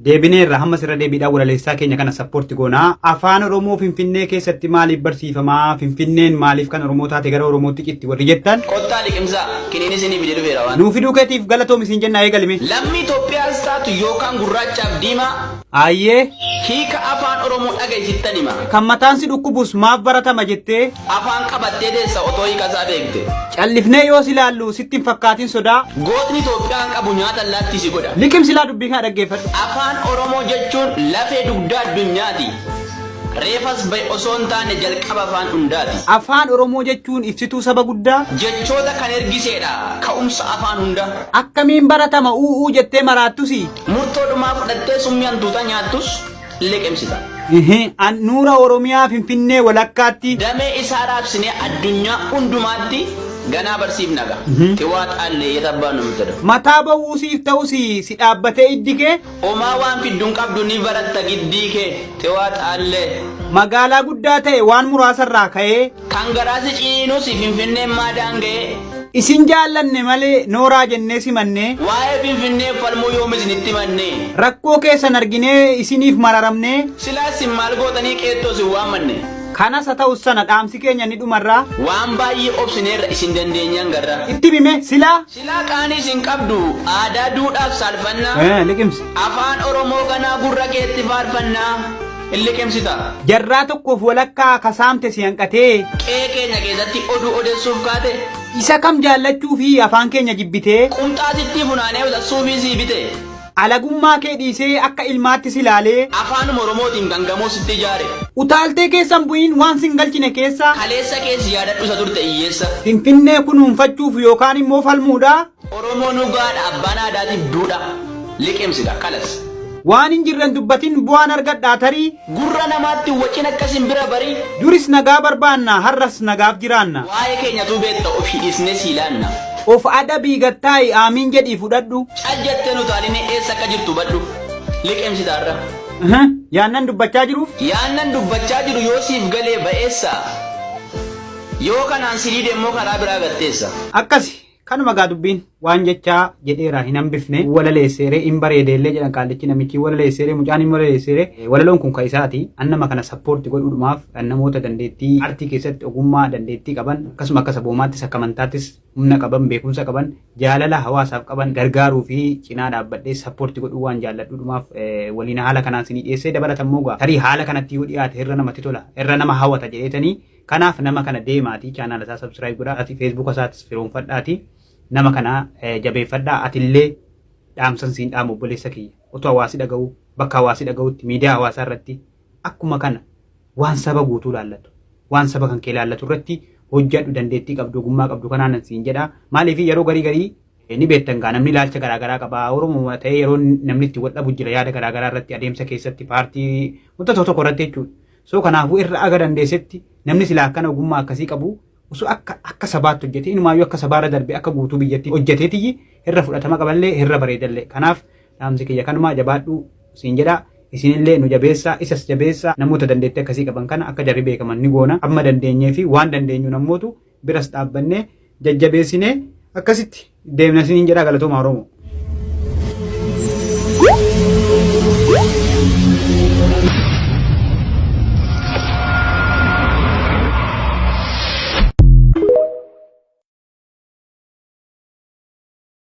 Deebineerra hammas irra deebiidhaan walaleessaa keenya kana support goona. Afaan Oromoo Finfinnee keessatti maaliif barsiifamaa? Finfinneen maaliif kan Oromoo taate gara Oromootti citti warri jettan? Kottaa liqimsaa, kiniin isinii fide dhufeera waan. Nuu fiduu keetiif galatoomi siin jenna eegalime. Lammii Itoophiyaas taatu yookaan gurraachaaf diimaa. Aayyee. Hiika afaan Oromoo dhaga'i sittan hima. Kan mataan si dhukkubus maaf baratama jettee. Afaan qabattee teessa otoo hiika isaa beekte. Callifnee yoo si laallu sitti hin fakkaatin sodaa. Gootni Itoophiyaan qabu nyaata allaattii si godha. Liqimsi laa dubbii kana dhaggeeffadhu. Afaan Oromoo jechuun lafee dugdaa addunyaati. Reefas bahe osoo hin taane jalqaba afaan hundaati. Afaan Oromoo jechuun ibsituu saba guddaa. Jechoota kan ergiseedha ka'umsa afaan hundaa. Akkamiin baratama u'uu jettee maraattusi. Murtoo dhumaa fudhattee summii hantuutaa nyaattus liqimsita. Handhuura Oromiyaa Finfinnee walakkaatti. Damee isaa raabsinee addunyaa hundumaatti ganaa barsiifna gaa. Xiwaaxaallee yeet abbaan nu mitadha. Mataa bowwuu siif ta'us si dhaabbatee iddi kee. Omaa waan fiddu hin qabdu ni baratta giddii kee. Xiwaaxaallee. Magaalaa guddaa ta'e waan muraasarraa ka'ee. Kan garaa si ciniinus Finfinneen maa daanga'ee. Isin jaallanne malee nooraa jennee simannee. Waa'ee Finfinneef falmuu yoom isinitti himannee. Rakkoo keessan arginee isiniif mararamnee. Silaa isin maal gootanii qeettoo isin waammanne. Kanas haa ta'us sana dhaamsi keenya inni dhumarraa. Waan baay'ee obsineerra isin dandeenyaan garraa. Itti himi mee silaa. Silaa qaanii isin qabdu aadaa duudhaaf saalfannaa. Liqimsi. Afaan Oromoo ganaa gurra keetti faarfannaa. Hin liqimsita. Jarraa tokkoof walakkaa ka saamte si hanqatee. Qe'ee keenya keessatti oduu odeessuuf kaate. Isa kam jaallachuu fi afaan keenya jibbitee. Qumxaa sittii funaanee uta suufii sii bite. Alagummaa kee dhiisee akka ilmaatti si laalee. Afaanuma Oromootiin kan gamoo sitti ijaare. Utaaltee keessa hin bu'in waan sin galchine keessa. Kaleessa kees yaadadhu isa turte hiyyeessa. Finfinnee kunuunfachuuf yookaan immoo falmuudha. Oromoon dhugaadha abbaan aadaatiif duudha. Liqimsita kalas. Waan hin jirren dubbatin bu'aan argadhaa tarii. Gurra namaatti hin wacin akka simbira barii. Duris nagaa barbaanna har'as nagaaf jiraanna. Waa'ee keenyatuu beekta ofii dhiisnee sii laanna. Of adabii gad taa'i aamiin jedhii fudhadhu. Cal jettee hin utaalinii eessa akka jirtu hubadhu. Liqimsita har'a. Yaannan dubbachaa jiruuf. Yaannan dubbachaa jiru yoo siif galee ba'eessa. Yoo kanaan si dide immoo karaa biraa gad teessa. Akkasi Kanuma gaa dubbiin waan jechaa jedheera hin hambifne walaleesseere hin bareedeellee jedhan qaallichi namichi walaleesseere mucaan hin walaleesseere walaloon kun ka isaati an nama kana sappoorti godhuudhumaaf namoota dandeettii artii keessatti ogummaa dandeettii qaban akkasuma akka saboomaattis akka amantaattis humna qaban beekumsa qaban jaalala hawaasaaf qaban gargaaruu fi cinaa dhaabbadhee sappoorti godhuu waan jaalladhuudhumaaf waliin haala kanaan sinii dhiyeessee dabalata immoo gaa tarii haala kanatti yoo dhiyaate irra namatti tola irra nama hawata jedheetanii Kanaaf nama kana deemaatii chaanaala isaa subscribe godhaa feesbuuka isaatis firoomfadhaatii nama kana jabeeffadhaa atillee dhaamsan siin dhaamu obboleessa kiyya otoo hawaasi dhaga'uu bakka hawaasi dhaga'utti miidiyaa hawaasaa irratti akkuma kana waan saba guutuu laallatu waan saba kan kee laallatu irratti hojjadhu dandeettii qabdu ogummaa qabdu kanaan siin jedha maaliif yeroo garii garii ni beektan gaa namni ilaalcha garaa garaa qaba Oromoo ta'ee yeroo namni itti wal dhabu jira yaada garaa garaa irratti adeemsa keessatti paartii wanta tokko tokko irratti jechuudha. So kanaafuu irra aga dandeessetti namni silaa akkana ogummaa akkasii qabu osoo akka akka sabaatti hojjetee inumaayyuu akka sabaarra darbee akka guutuu biyyatti hojjeteetiyyi irra fudhatama qaballee irra bareedallee. Kanaaf dhaamsi kiyya kanumaa jabaadhu siin jedha. Isinillee nu jabeessaa isas jabeessaa namoota dandeettii akkasii qaban kana akka jarri beekaman ni goona. Amma dandeenyee fi waan dandeenyu namootu biras dhaabbannee jajjabeessinee akkasitti deemna isiniin jedhaa galatoomaa Oromoo.